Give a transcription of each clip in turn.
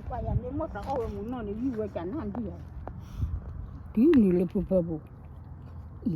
ပှၤယၤမ့ၢ်မ့ၢ်တအီၣ်ဝဲမူနီၢ်န့ၣ် ယုၢ်ဝဲကနၣ်ဒံၣ်ဧါ, တုၤနုာ်လၢဖုဖၢပူၤ, အံၤ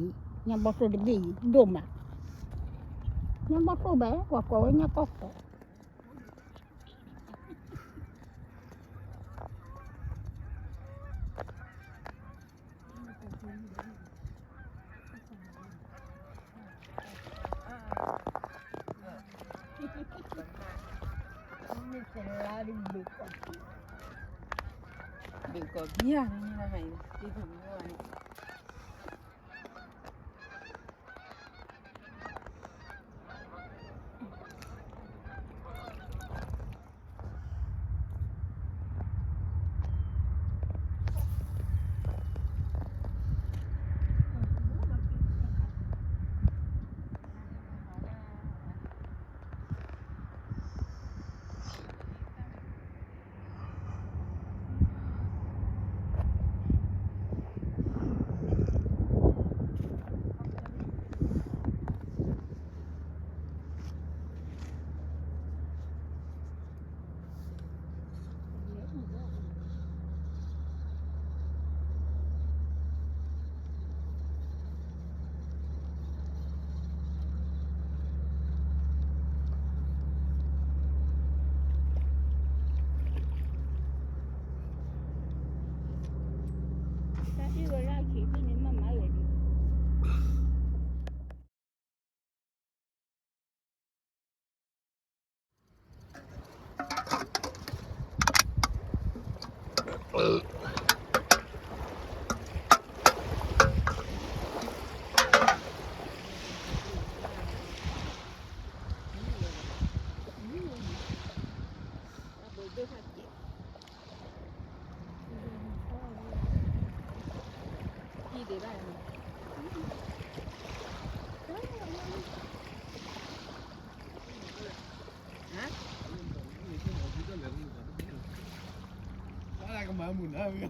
ညါဘီၣ်သိၣ်တဘ့ၣ်အံၤ ဒိၣ်မး, ညါဘီၣ်သိၣ်ဘၣ် ပှၤကိးဝဲညါကီၢ်ခိး ဘုကီၢ်ဘံၣ်ဧါန့ၣ် ဘုကီၢ်ဘံၣ်ဧါန့ၣ်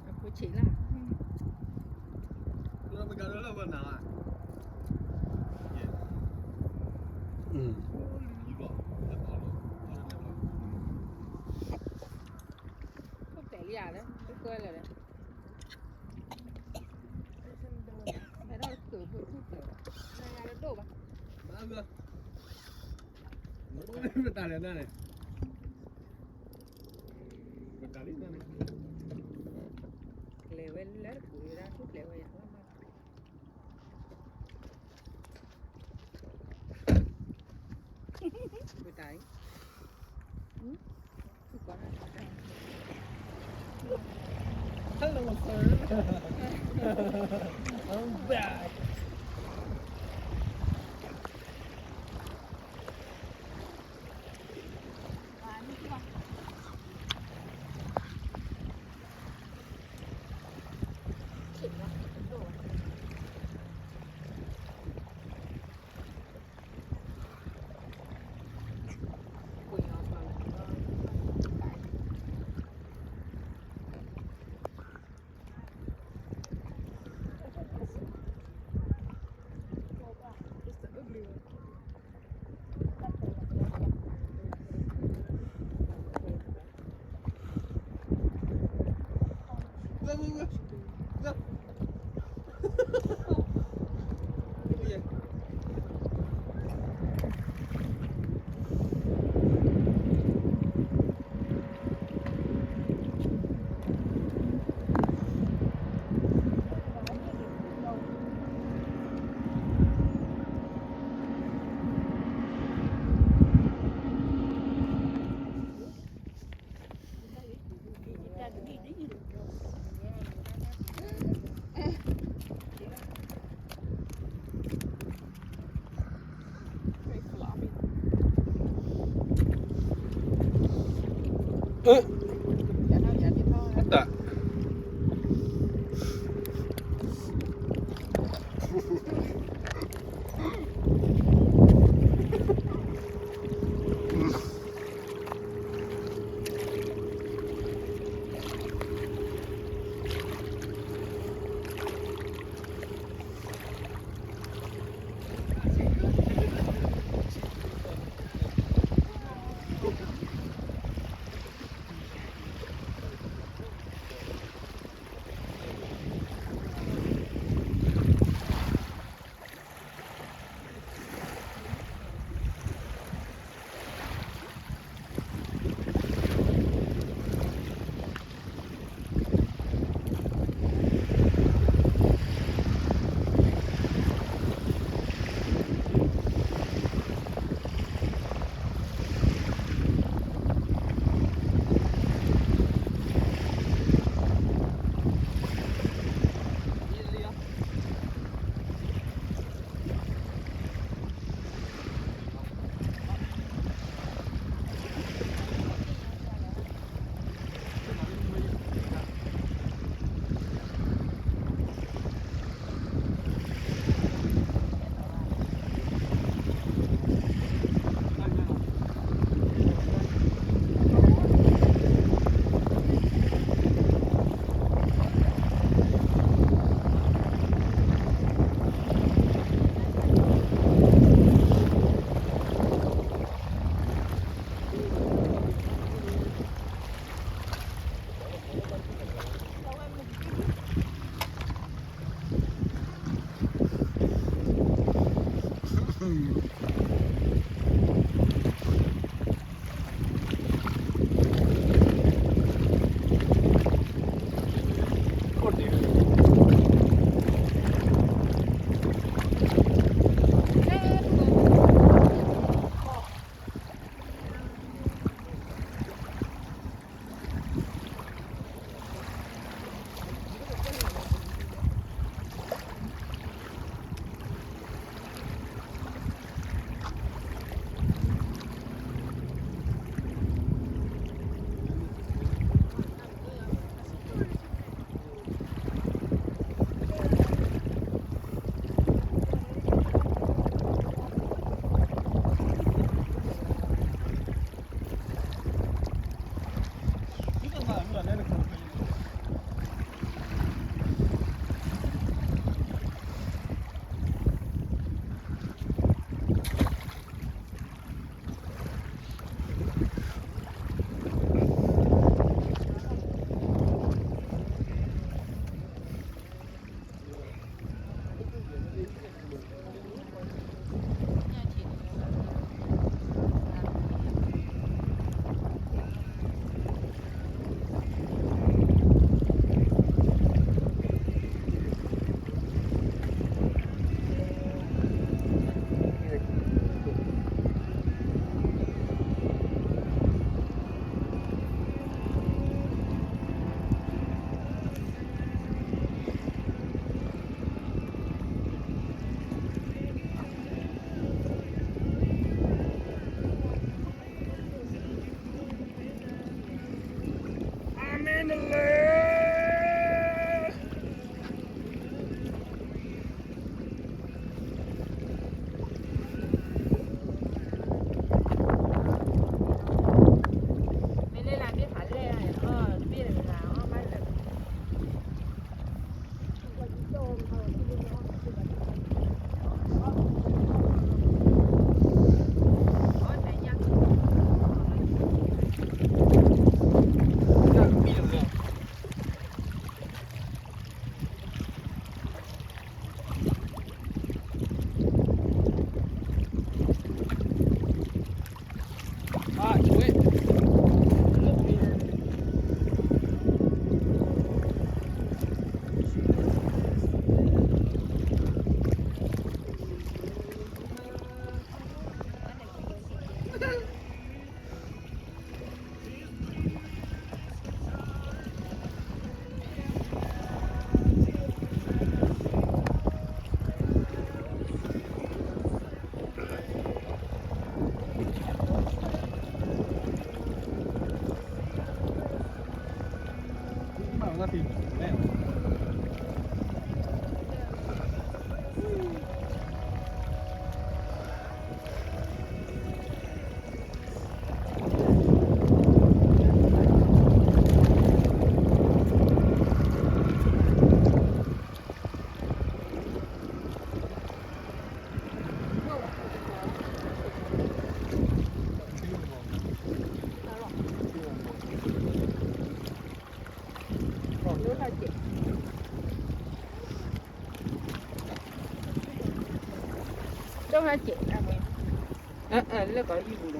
အဖိဆံးလၢ ဖိတဲာ်လံဧါလၢ ဖိကွဲလၢာ်လၢ ဖဲဒၣ်ကၢၢ်ဖိထူၣ်တဲာ်ဘၣ် နၤယၤလၢဒိၣ်ဘၣ် ပတၢ်လဲၣ်နၤန့ၣ် ပတၢ်လံနၤန့ၣ် ကျဲၤဝဲလၢတပူၤဝဲဒၣ်ထူၣ်ကျဲၤဝဲယၤလီၤ ပတၢ်အံၤ Hello, sir. I'm back. တၢ် ကဲ, လၢကီးယံၤပူၤဒီး လ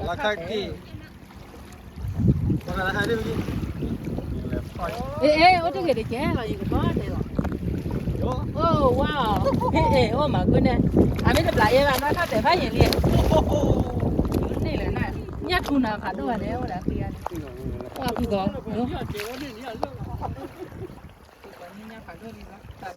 ၢခါက့ၤ အဲ အဲ အိၣ်တဂ့ၤတကဲလီၤ ယကဘီတဲလီၤ. အိၣ်ဝါ, အဲ အဲ အိၣ်မၤကွၢ်န့ၣ်, အမ့ၢ်တဘျီအဲၣ်ဘၣ် နီၢ်ခါတဲဘၣ်ယံၤလံ, န့ၣ်လဲၣ်, ညၣ်ထူနၤဖးဒိၣ်ဘၣ်န့ၣ် အိၣ်ဒီးဃံဂၤန့ၣ်, အိၣ်ဖုဂီၤ, ညၣ်ဖးဒိၣ်လံလီၤ.